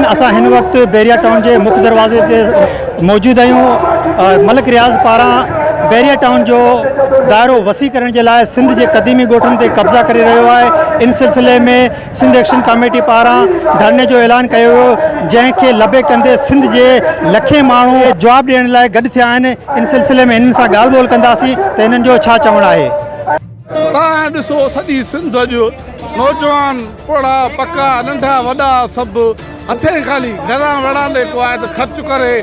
ناظرين اسان هن وقت بحريا ٽائون جي مک دروازي تي موجود آهيون ملڪ رياض پاران بحريا ٽائون جو دائرو وسيع ڪرڻ جي لاء سنڌ جي قديمي ڳوٺن تي قبضا ڪري رهيو آهي ان سلسلي ۾ سنڌ ايڪشن ڪاميٽي پاران ڌرڻي جو اعلان ڪيو ويو جنهن کي لبي ڪندي سنڌ جي لکين ماڻهو جواب ڏيڻ لاء گڏ ٿيا آهن ان سلسلي ۾ هنن سان ڳالهه ٻولهه ڪنداسين ته هنن جو ڇا چوڻ آهي. توهان ڏسو سڄي سنڌ اڄ نوجوان پوڙها پڪا ننڍا وڏا سڀ هٿين خالي گهران وڙاندي ڪو آهي ته خرچ ڪري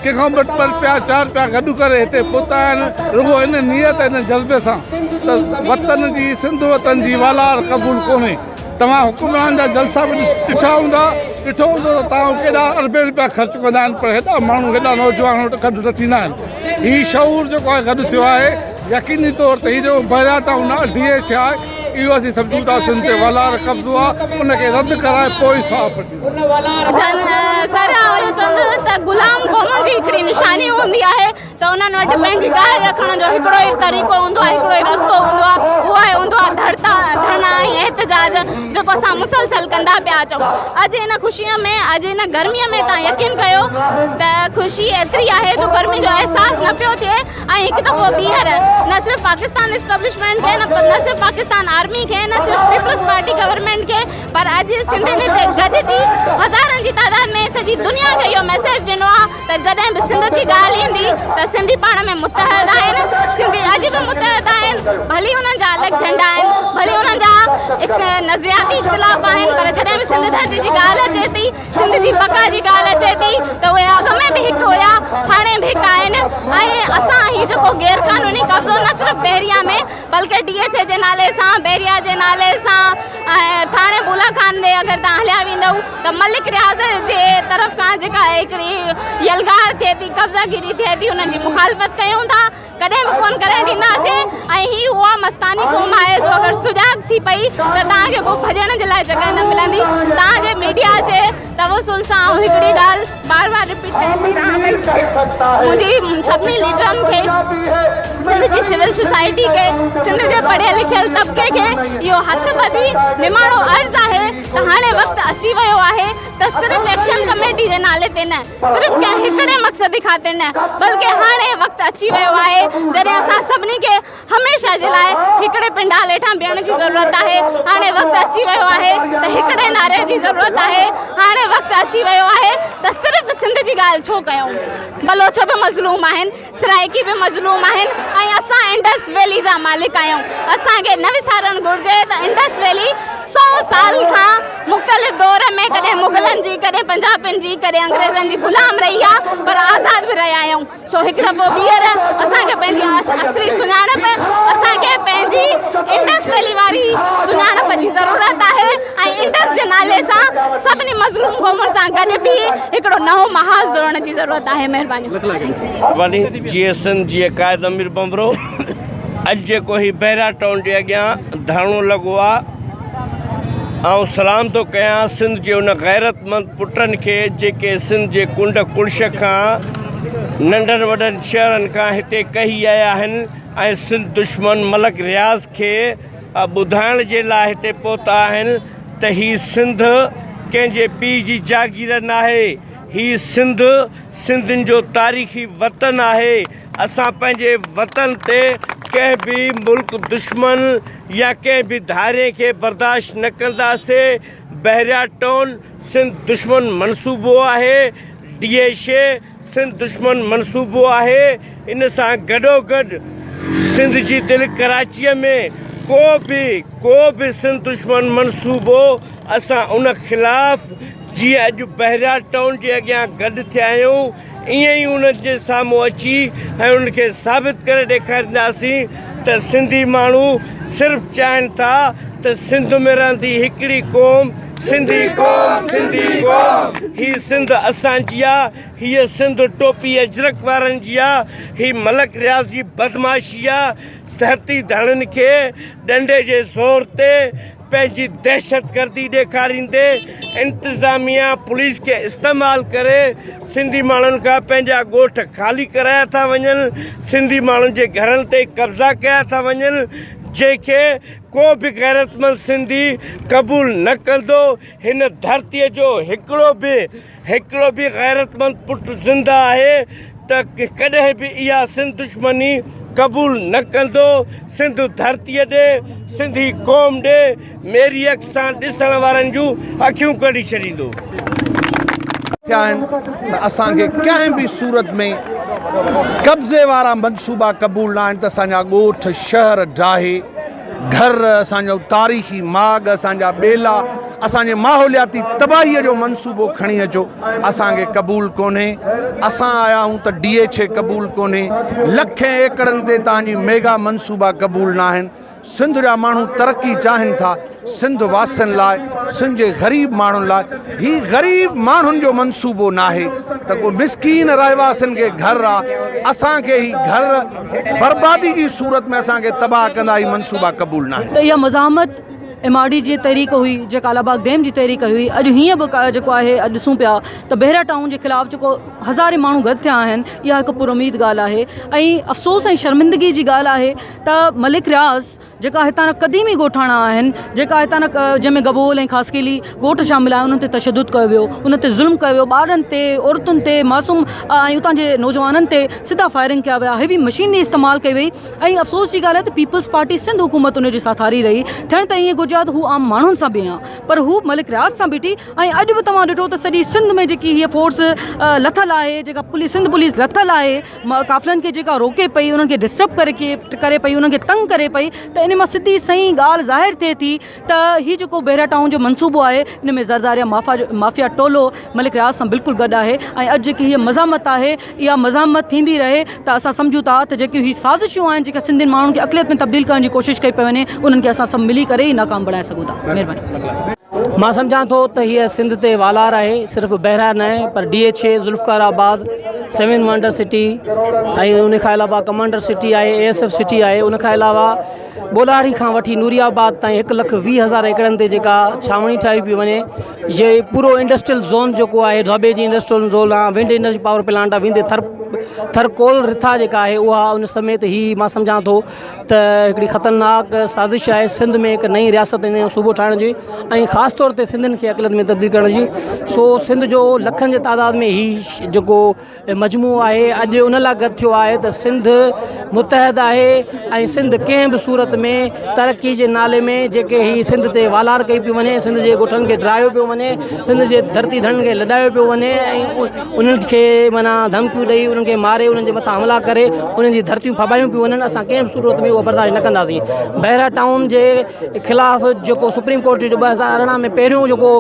ڪنهن کان ٻه ٻه رپيا چار رپيا گڏ ڪري هتي پهتا آهن رڳو ان نيت ان جذبي سان ته وطن جي سنڌ وطن جي والار قبول ڪونهي توهان حڪمرانن جا جلسا به ڏٺا هوندا ڏٺو هوندو ته توهان ڪيڏا اربين رپيا خرچ ڪندا آهن پر هيڏا ماڻهو هيڏا نوجوان وٽ گڏ نه ٿيندا آهن هي شعور جيڪو آهي گڏ ٿيو آهي يقيني طور تي هي جيڪو بحريا ٽائون آهي ڊي ايڇ آهي اهو اسين سمجهون ٿا سنڌ تي والار قبضو آهي ان کي رد ڪرائي پوء ئي ساهه پٽينداسين. سر آئون اهو چوندس ته غلام قومن جي هڪڙي نشاني هوندي آهي ته انهن وٽ پنهنجي ڳالهه رکڻ جو هڪڙو ئي طريقو هوندو آهي هڪڙو ئي رستو هوندو آهي اهو آهي هوندو آهي ڌرتا ڌرڻا ۽ احتجاج جيڪو اسان مسلسل ڪندا پيا اچون اڄ ان خوشيء ۾ اڄ ان گرميء ۾ تان يقين ڪيو ته خوشي ايتري آهي جو گرمي جو احساس نه پيو ٿئي ۽ هڪ دفعو ٻيهر نه صرف پاڪستان اسٽبلشمينٽ کي نه صرف پاڪستان آرمي کي نه صرف پيپلز پارٽي گورنمينٽ کي پر اڄ سنڌين هتي گڏ ٿي هزارن جي تعداد ۾ سڄي دنيا کي اهو ميسيج ڏنو آهي ته جڏهن به سنڌ جي ڳالهه ايندي ته سنڌي پاڻ ۾ متحد آهن سنڌي اڄ به متحد آهن ڀلي انهن جا الڳ جهنڊا آهن ڀلي انهن جا نظرياتي اختلاف آهن پر جڏهن به سنڌ ڌرتي جي ڳالهه اچي ٿي سنڌ جي بقا جي ڳالهه اچي ٿي ته اهي اڳ ۾ به هڪ هيا هاڻي به هڪ آهن ۽ اسان هي جيڪو غير قانوني قبضو نه صرف بحريا ۾ بلڪه ڊي ايڇ اي جي نالي سان بحريا جي نالي سان ۽ ٿاڻي بولا خان ڏي اگر تان هليا ويندؤ ته ملڪ رياض جي طرف کان جيڪا هڪڙي يلغار ٿئي ٿي قبضا گيري ٿئي ٿي انهن جي مخالفت ڪيون ٿا ڪڏهن به ڪونه ڪرڻ ڏينداسين ۽ هي اها مستاني قوم آهي جو اگر سجاڳ ٿي پئي ته توهان کي پوء ڀڄڻ جي لاء جڳهه نه ملندي توهان جي ميڊيا جي توسل سان آئون هڪڙي ڳالهه بار بار رپيٽ ڪرڻ ٿي چاهيان پئي منهنجي سڀني ليڊرن کي سنڌ جي سول سوسائٽي کي سنڌ جي پڙهيل لکيل طبقي کي اهو هٿ ٻڌي نماڻو عرض آهي ته هاڻي وقت اچي ويو آهي ته صرف ايڪشن ڪميٽي جي نالي تي نه صرف ڪنهن هڪڙي مقصد جي خاطر نه بلڪه هاڻي وقت اچي ويو آهي جڏهن اسان سڀني کي هميشه جي لاء هڪڙي پنڊال هيٺان بيهڻ جي ضرورت آهي هاڻي وقت اچي ويو آهي ته هڪڙي نعري جي ضرورت آهي هاڻي وقت اچي ويو آهي ته صرف سنڌ جي ڳالهه ڇو ڪيون بلوچ به مظلوم آهن سرائيڪي به مظلوم آهن ۽ اسان انڊس ويلي جا مالڪ آهيون اسان کي نه وسارڻ گهرجي ته انڊس ويلي سو سال کان مختلف دور ۾ ڪڏهن مغلن جي ڪڏهن پنجابين جي ڪڏهن انگريزن جي غلام رهي آهي پر آزاد به رهيا آهيون سو هڪ دفعو ٻيهر اسان کي پنهنجي اصلي سڃاڻپ اسان کي پنهنجي انڊس ويلي واري سڃاڻپ جي ضرورت آهي ۽ انڊس جي نالي سان سڀني مظلوم قومن سان گڏ بيهي هڪڙو نئون محاذ جوڙڻ جي ضرورت آهي مهرباني مهرباني جيئي سنڌ جيئي قائد امير ڀنڀرو اڄ جيڪو هي بحريا ٽائون جي اڳيان ڌرڻو لڳو آ آئون سلام ٿو ڪيان سنڌ جي ان غيرتمند پٽن کي جيڪي سنڌ جي ڪنڊ ڪڙڇ کان ننڍن وڏن شهرن کان هتي ڪهي آيا آهن ۽ سنڌ دشمن ملڪ رياض کي ٻڌائڻ جي لاء هتي پهتا آهن ته هي سنڌ ڪنهن جي پيء جي جاگير ناهي هي سنڌ سنڌين جو تاريخي وطن آهي اسان پنهنجي وطن تي ڪنهن به ملڪ دشمن يا ڪنهن به ڌارئين کي برداشت نه ڪنداسين، بحريا ٽائون سنڌ دشمن منصوبو آهي، ڊي ايڇ اي سنڌ دشمن منصوبو آهي، ان سان گڏوگڏ سنڌ جي دل ڪراچيء ۾ ڪو به ڪو به سنڌ دشمن منصوبو اسان ان خلاف جيئن اڄ بحريا ٽائون جي اڳيان گڏ ٿيا آهيون ائين ئي انهن جي سامهون اچي ۽ انهن کي ثابت ڪري ڏيکارينداسين ته سنڌي ماڻهو صرف چاهين ٿا ته سنڌ ۾ رهندي هڪڙي قوم سنڌي قوم سنڌي قوم هي سنڌ اسان جي آ هيء سنڌ ٽوپي اجرڪ وارن جي آ هي ملڪ رياض جي بدمعاشي آ ڌرتي ڌڻين کي ڏنڊي جي زور تي پنهنجي دهشتگردي ڏيکاريندي انتظاميا پوليس کي استعمال ڪري سنڌي ماڻهن کان پنهنجا ڳوٺ خالي ڪرايا ٿا وڃن، سنڌي ماڻهن جي گهرن تي قبضا ڪيا ٿا وڃن، جنهن کي ڪو به غيرتمند سنڌي قبول نه ڪندو. هن ڌرتيء جو هڪڙو به هڪڙو به غيرتمند پٽ زنده آهي ته ڪڏهن به اها سنڌ دشمني قبول نه ڪندو. سنڌ ڌرتيء ڏي، سنڌي قوم ڏي ميري اک سان ڏسڻ وارن جون اکيون ڪڍي ڇڏيندو. ٿيا آهن ته اسان کي ڪنهن به صورت ۾ قبضي وارا منصوبا قبول نه آهن ته اسان جا ڳوٺ شهر ڊاهي گهر اسان جو تاريخي ماڳ اسان جا ٻيلا اسان جي ماحولياتي تباهي جو منصوبو کڻي اچو اسان کي قبول ڪونهي اسان آيا آهيون ته ڊي ايڇ اي قبول ڪونهي لکين ايڪڙن تي تان جي ميگا منصوبا قبول نه آهن سنڌ جا ماڻهو ترقي چاهين ٿا سنڌ واسين لاء سنڌ جي غريب ماڻهن لاء هي غريب ماڻهن جو منصوبو ناهي ته ڪو مسڪين رهواسين کي گهر آ اسان کي هي گهر بربادي جي صورت ۾ اسان کي تباهه ڪندا هي منصوبا قبول ناهن. ته اها مزاحمت ايم آر ڊي جي تحريڪ هئي جيڪا ڪالاباغ ڊيم جي تحريڪ هئي اڄ هيئن به جيڪو آهي اڄ ڏسون پيا ته بحريا ٽائون جي خلاف جيڪو هزارين ماڻهو گڏ ٿيا آهن اها هڪ پر اميد ڳالهه آهي ۽ افسوس ۽ شرمندگي جي ڳالهه آهي ته ملڪ رياض جيڪا هتان جا قديمي ڳوٺاڻا آهن جيڪا هتان جا جنهن ۾ گبول ۽ خاصخيلي ڳوٺ شامل آهن انهن تي تشدد ڪيو ويو انهن تي ظلم ڪيو ويو ٻارن تي عورتن تي معصوم ۽ اتان جي نوجوانن تي سڌا فائرنگ ڪيا ويا هيوي مشينري استعمال ڪئي وئي ۽ افسوس جي ڳالهه آهي ته پيپلز پارٽي سنڌ حڪومت ان جي ساٿاري رهي ٿيڻ ته ائين گهرجي ها ته هو عام ماڻهن سان بيهي ها پر هو ملڪ رياض سان بيٺي ۽ اڄ به توهان ڏٺو ته سڄي سنڌ ۾ جيڪي هيء فورس لٿل آهي جيڪا پوليس سنڌ پوليس لٿل آهي قافلن کي جيڪا روڪي پئي انهن کي ڊسٽرب ڪري ڪري پئي انهن کي تنگ ڪري پئي ته ان مان سڌي سئين ڳالهه ظاهر ٿئي ٿي ته هي جيڪو بحريا ٽائون جو منصوبو آهي ان ۾ زرداريا مافا جو مافيا ٽولو ملڪ رياض سان بلڪل گڏ آهي ۽ اڄ جيڪي هي مزاحمت آهي اها مزاحمت ٿيندي رهي ته اسان سمجهون ٿا ته جيڪي هي سازشون آهن جيڪا سنڌين ماڻهن کي اقليت ۾ تبديل ڪرڻ جي ڪوشش ڪئي پئي وڃي انهن کي اسان سڀ ملي ڪري ئي ناڪام بڻائي سگهون ٿا مهرباني. مان سمجهان ٿو ته هيء سنڌ تي والار آهي، صرف بحريا نه پر D H A, Zulfiqarabad, seven wonder city ۽ ان کان علاوه ڪمانڊر سٽي آهي، اي ايس ايف سٽي آهي، ان کان علاوه ٻولاڙي کان وٺي نوري آباد تائين هڪ لک 20 هزار ايڪڙن تي جيڪا ڇانوڻي ٺاهي پئي وڃي، هي پورو انڊسٽريل زون جيڪو آهي ڌوٻي جي انڊسٽريل زون آهي، ونڊ انرجي پاور پلانٽ آهي، ويندي ٿر ٿر ڪول رٿا جيڪا آهي اها ان سميت هي مان سمجهان ٿو ته هڪڙي خطرناڪ سازش آهي سنڌ ۾ هڪ نئين رياست ۽ نئون صوبو ٺاهڻ جي ۽ خاص طور تي سنڌين کي اقليت ۾ تبديل ڪرڻ جي سو سنڌ جو لکن جي تعداد ۾ هي جيڪو مجموعو آهي اڄ ان لاء گڏ ٿيو آهي ته سنڌ متحد آهي ۽ سنڌ ڪنهن به صورت ۾ ترقي جي نالي ۾ جيڪي هي سنڌ تي والار ڪئي پئي وڃي سنڌ جي ڳوٺن کي ڊاهيو پيو وڃي سنڌ جي ڌرتي ڌڻين کي لڏايو پيو وڃي ۽ انهن کي معنيٰ ڌمڪيون ڏئي انهن کي ماري انهن جي مٿان حملا ڪري انهن جي ڌرتيون ڦٻايون پيون وڃن اسان ڪنهن به صورت ۾ اهو برداشت نه ڪنداسين بحريا ٽائون جي خلاف جيڪو سپريم ڪورٽ جو 2018 ۾ پهريون جيڪو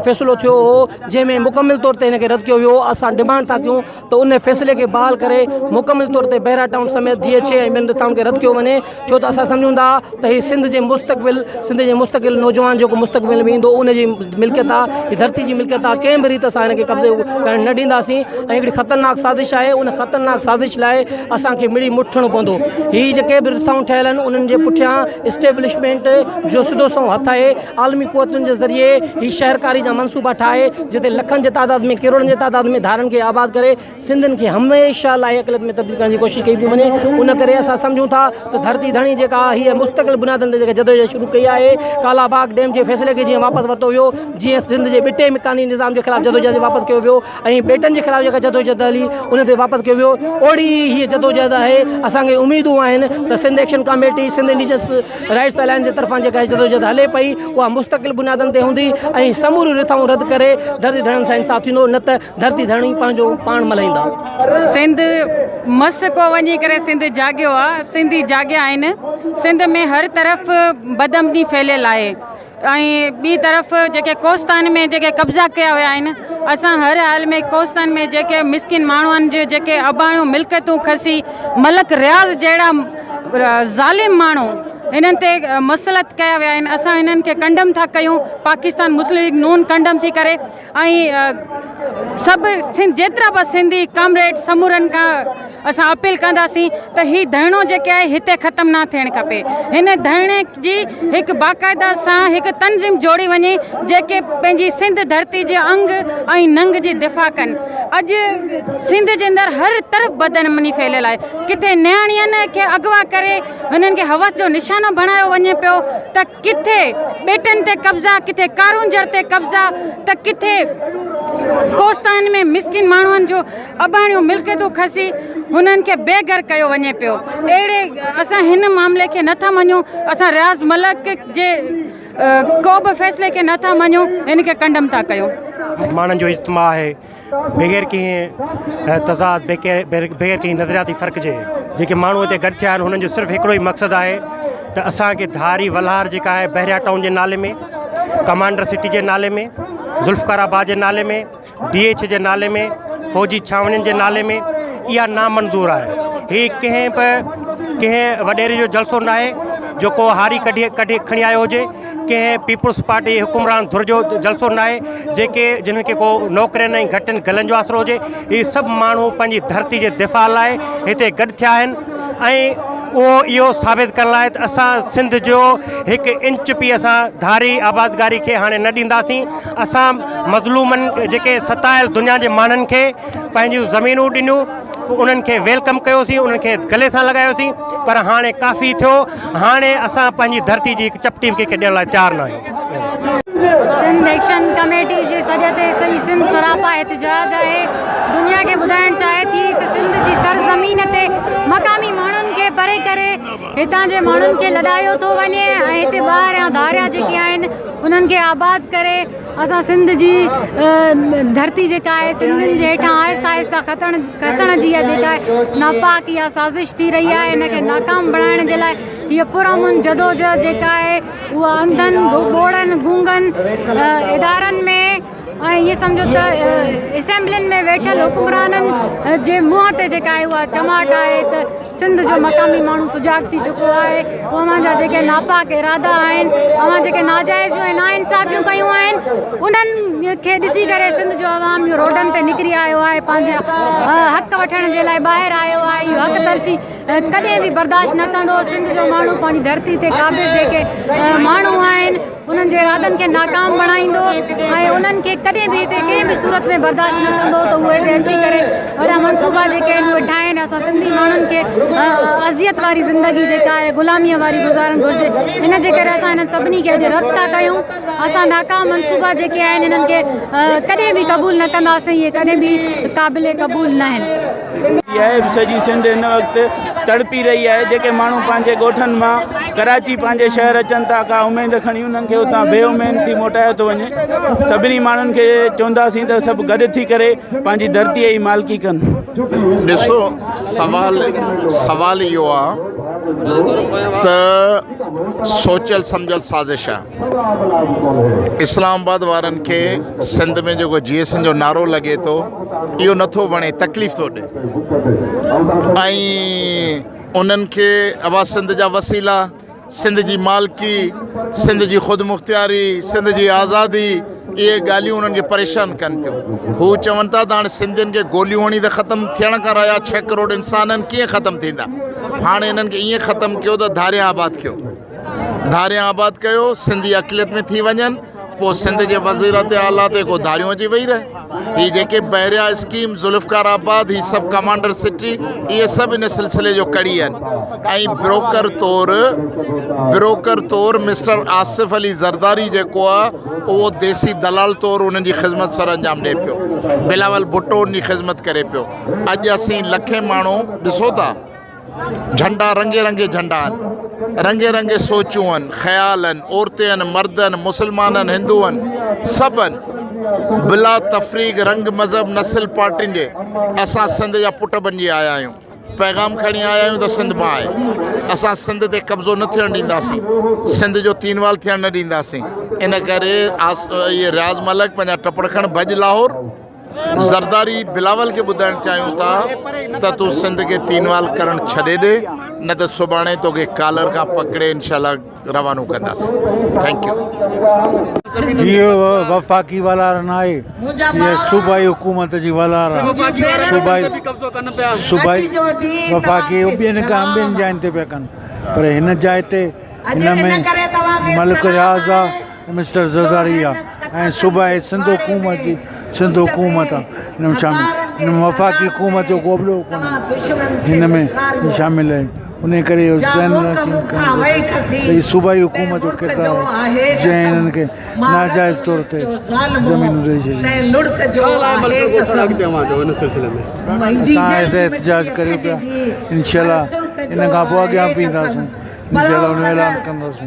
فيصلو ٿيو هو جنهن ۾ مڪمل طور تي هن کي رد ڪيو ويو اسان ڊمانڊ ٿا ڪيون ته ان فيصلي کي بحال ڪري مڪمل طور تي بحريا ٽائون سميت ڊي ايڇ اي ۽ ٻين رٿائن کي رد ڪيو وڃي ڇو ته اسان سمجهون ٿا ته هي سنڌ جي مستقبل سنڌ جي مستقل نوجوان جيڪو مستقبل ۾ ايندو ان جي ملڪيت آ هي ڌرتي جي ملڪيت آ ڪنهن به ريت اسان هن کي قبضي ڪرڻ نه ڏينداسين ۽ هڪڙي خطرناڪ سازش آهي ان خطرناڪ سازش لاء اسان کي مڙي مٺ ٿيڻو پوندو هي جيڪي به رٿائون ٺهيل آهن انهن جي پٺيان اسٽيبلشمينٽ جو سڌو سنئون هٿ آهي عالمي قوتن جي ذريعي هي شهرڪاري جا منصوبا ٺاهي جتي لکن جي تعداد ۾ ڪروڙن جي تعداد ۾ ڌارين کي آباد ڪري سنڌين کي هميشه لاء اقليت ۾ تبديل ڪرڻ جي ڪوشش ڪئي پئي وڃي ان ڪري اسان سمجهون ٿا ته ڌرتي ڌڻي جيڪا هيء مستقل بنيادن تي جيڪا جدوجهد شروع ڪئي آهي ڪالا باغ ڊيم جي فيصلي کي جيئن واپس ورتو ويو جيئن سنڌ جي ٻٽي مڪاني نظام جي خلاف جدوجهد واپس ڪيو ويو ۽ ٻيٽن جي خلاف جيڪا جدوجهد هلي ان تي واپس ڪيو ويو اهڙي ئي هيء جدوجهد آهي اسان کي اميدون آهن ته Sindh action committee Sindh indigenous rights alliance جي طرفان جيڪا هي جدوجهد هلي پئي اها مستقل بنيادن تي هوندي ۽ سموريون رٿائون رد ڪري ڌرتي ڌڻين سان انصاف ٿيندو نه ته ڌرتي ڌڻي پنهنجو پاڻ ملهائيندا. سنڌ مس ڪو وڃي ڪري سنڌ جاڳيو آ سنڌي جاڳيا آهن سنڌ ۾ هر طرف بدامني ڦهليل آهي ۽ ٻي طرف جيڪي ڪوستان ۾ جيڪي قبضا ڪيا ويا آهن اسان هر حال ۾ ڪوستان ۾ جيڪي مسڪين ماڻهن جي جيڪي اباڻيون ملڪيتون کسي ملڪ رياض جهڙا ظالم ماڻهو هنن تي مسلط ڪيا ويا آهن اسان هنن کي ڪنڊم ٿا ڪيون پاڪستان مسلم ليگ نون ڪنڊم ٿي ڪري ۽ سڀ سنڌ جيترا به سنڌي ڪامريڊ سمورن کان اسان اپيل ڪنداسين ته هي ڌرڻو جيڪي آهي هتي ختم نه ٿيڻ کپي هن ڌرڻي جي هڪ باقاعده سان هڪ تنظيم جوڙي وڃي جيڪي پنهنجي سنڌ ڌرتي جي انگ ۽ ننگ جي دفاع ڪن اڄ سنڌ جي اندر هر طرف بدامني ڦهليل آهي ڪٿي نياڻين کي اغوا ڪري هنن کي حوس جو نشانو نشانو بڻايو وڃي پيو ته ڪٿي ٻيٽن تي قبضا، ڪٿي ڪارونجهر تي قبضا ته ڪٿي ڪوستان ۾ مسڪين ماڻهن جو اباڻيون ملڪيتون کسي هنن کي بي گهر ڪيو وڃي پيو. اهڙي اسان هن معاملي کي نٿا مڃون، اسان رياض ملڪ جي ڪو به فيصلي کي نٿا مڃون، هن کي ڪنڊم ٿا ڪيون. ماڻهن جو اجتماع آهي بغير ڪنهن تضاد بغير ڪنهن نظرياتي فرق جي جيڪي ماڻهو هتي گڏ ٿيا آهن هنن جو صرف هڪڙو ئي مقصد آهي ته اسان کي ڌاري ولهار جيڪا آهي بحريا ٽائون جي نالي ۾ ڪمانڊر سٽي جي نالي ۾ ذوالفقار آباد جي نالي ۾ ڊي ايڇ جي نالي ۾ فوجي ڇانوڻين جي نالي ۾ اها نامنظور آهي هي ڪنهن به ڪنهن وڏيري جو جلسو ناهي جو ڪو هاري ڪڍي ڪڍي کڻي آيو هجي ڪنهن پيپلز پارٽي حڪمران ڌر جو جلسو ناهي جيڪي جن کي ڪو نوڪرين ۽ گهٽين گلن جو آسرو هجي هي سڀ ماڻهو پنهنجي ڌرتي جي دفاع لاء هتي گڏ ٿيا آهن ۽ اهو اهو ثابت ڪرڻ لاء ته اسان سنڌ جو هڪ انچ به اسان ڌاري آبادگاري کي هاڻي نه ڏينداسين اسان مظلومن جيڪي ستايل دنيا جي ماڻهن کي پنهنجون زمينون ڏنيون انهن کي welcome ڪيوسين انهن کي گلي سان لڳايوسين پر هاڻي ڪافي ٿيو هاڻي اسان پنهنجي ڌرتي جي هڪ چپٽي به ڪنهن کي ڏيڻ لاء تيار نه آهيون. سنڌ ايڪشن ڪميٽي جي سڏ تي سڄي سنڌ سراپا احتجاج آهي، دنيا کي ٻڌائڻ چاهي ٿي ته سنڌ جي سرزمين تي مقامي ماڻهن کي پري ڪري هتان جي ماڻهن کي لڏايو ٿو وڃي ۽ هتي ٻاهريان ڌاريا جيڪي آهن انهن کي آباد ڪري اسان سنڌ جي ڌرتي جيڪا آهي سنڌين جي هيٺان آهستي آهستي کتڻ کسڻ جي اها جيڪا آهي ناپاڪ اها سازش ٿي رهي آهي ان کي ناڪام بڻائڻ جي لاء هيء پرامن جدوجهد جيڪا آهي اها انڌن ٻوڙن گونگن ادارن ۾ ۽ ائين سمجهو ته اسيمبلين ۾ ويٺل حڪمرانن جي منهن تي جيڪا آهي اها چماٽ آهي ته سنڌ جو مقامي ماڻهو سجاڳ ٿي چڪو آهي پوء اوهان جا جيڪي ناپاڪ ارادا آهن اوهان جيڪي ناجائزيون ۽ ناانصافيون ڪيون آهن انهن کي ڏسي ڪري سنڌ جو عوام اهو روڊن تي نڪري آيو آهي پنهنجا حق وٺڻ جي لاء ٻاهر آيو آهي اهو حق تلفي ڪڏهن به برداشت نه ڪندو سنڌ جو ماڻهو پنهنجي ڌرتي تي قابض جيڪي ماڻهو آهن انهن جي ارادن کي ناڪام بڻائيندو ۽ انهن کي ڪڏهن به هتي ڪنهن به صورت ۾ برداشت نه ڪندو ته اهي هتي اچي ڪري وڏا منصوبا جيڪي آهن اهي ٺاهين اسان سنڌي ماڻهن کي اذيت واري زندگي جيڪا آهي غلاميء واري گذارڻ گهرجي ان جي ڪري اسان انهن سڀني کي اڄ رد ٿا ڪيون اسان ناڪام منصوبا جيڪي آهن انهن کي ڪڏهن به قبول نه ڪنداسين اهي ڪڏهن به قابل قبول نه آهن. آهي سڄي سنڌ هن وقت تڙپي رهي آهي جيڪي ماڻهو پنهنجي ڳوٺن مان ڪراچي پنهنجي شهر اچن ٿا ڪا اميد کڻي انهن کي اتان بي اميد ٿي موٽايو ٿو وڃي سڀني ماڻهن کي چونداسين ته سڀ گڏ ٿي ڪري پنهنجي ڌرتي جي مالڪي ڪن. ڏسو سوال سوال اهو آ ته سوچيل سمجهيل سازش آ اسلام آباد وارن کي سنڌ ۾ جيڪو جي ايس جو نعرو لڳي ٿو اهو نٿو وڻي تڪليف ٿو ڏي ۽ انهن کي ابا سنڌ جا وسيلا سنڌ جي مالڪي سنڌ جي خود مختياري سنڌ جي آزادي اهي ڳالهيون انهن کي پريشان ڪن ٿيون هو چون ٿا ته هاڻي سنڌين کي گوليون هڻي ته ختم ٿيڻ کان رهيا ڇهه ڪروڙ انسان آهن ڪيئن ختم ٿيندا هاڻي انهن کي ائين ختم ڪيو ته ڌاريان آباد ڪيو ڌاريان آباد ڪيو، سنڌي اقليت ۾ ٿي وڃن، پوء سنڌ جي وزيرت اعليٰ تي ڪو ڌاريون اچي ويهي رهي. هي جيڪي بحريا اسڪيم، ذوالفقار آباد، هي سڀ ڪمانڊر سٽي، اهي سڀ ان سلسلي جو ڪڙي آهن ۽ بروڪر طور بروڪر طور مسٽر آصف علي زرداري جيڪو آهي اهو ديسي دلال طور انهن جي خدمت سر انجام ڏئي پيو. بلاول ڀٽو ان جي خدمت ڪري پيو. اڄ اسين لکين ماڻهو ڏسو ٿا. جهنڊا رنگي رنگي جهنڊا آهن، رنگي رنگي سوچون آهن، خيال آهن، عورتين آهن، مرد آهن، مسلمان آهن، هندو آهن، سڀ آهن. بلا تفريق رنگ مذهب نسل پارٽين جي اسان سنڌ جا پٽ بنجي آيا آهيون. پيغام کڻي آيا آهيون ته سنڌ مان آهي. اسان سنڌ تي قبضو نه ٿيڻ ڏينداسين. سنڌ جو تينوال ٿيڻ نه ڏينداسين. ان ڪري رياض ملڪ پنهنجا ٽپڙ کڻ ڀڄ لاهور. زرداري بلاول کي ٻڌائڻ چاهيون ٿا ته تون سنڌ کي تينوال ڪرڻ ڇڏي ڏي نه ته سڀاڻي توکي ڪالر کان پڪڙي انشاء الله روانو ڪنداسين thank you. هي وفاقي ولار ناهي هي صوبائي حڪومت جي ولار آهي صوبائي صوبائي وفاقي ٻين کان ٻين جاين تي پيا ڪن پر هن جاء تي هن ۾ ملڪ رياض آ مسٽر زرداري آ ۽ صوبائي سنڌ حڪومت جي سنڌ حڪومت آ ان ۾ شامل. هن ۾ وفاقي حڪومت جو ڪو به ڏوهه ڪونهي هن ۾ شامل آهي ان ڪري اهو ذهن نه چينج ڪرڻ گهرجي ته هي صوبائي حڪومت جو ڪردار آهي جنهن هنن کي ناجائز طور تي زمينون ڏئي ڇڏيون. اسان هتي احتجاج ڪريون پيا انشاء الله ان کان پوء اڳيان به اينداسون انشاء الله ان جو اعلان ڪنداسون.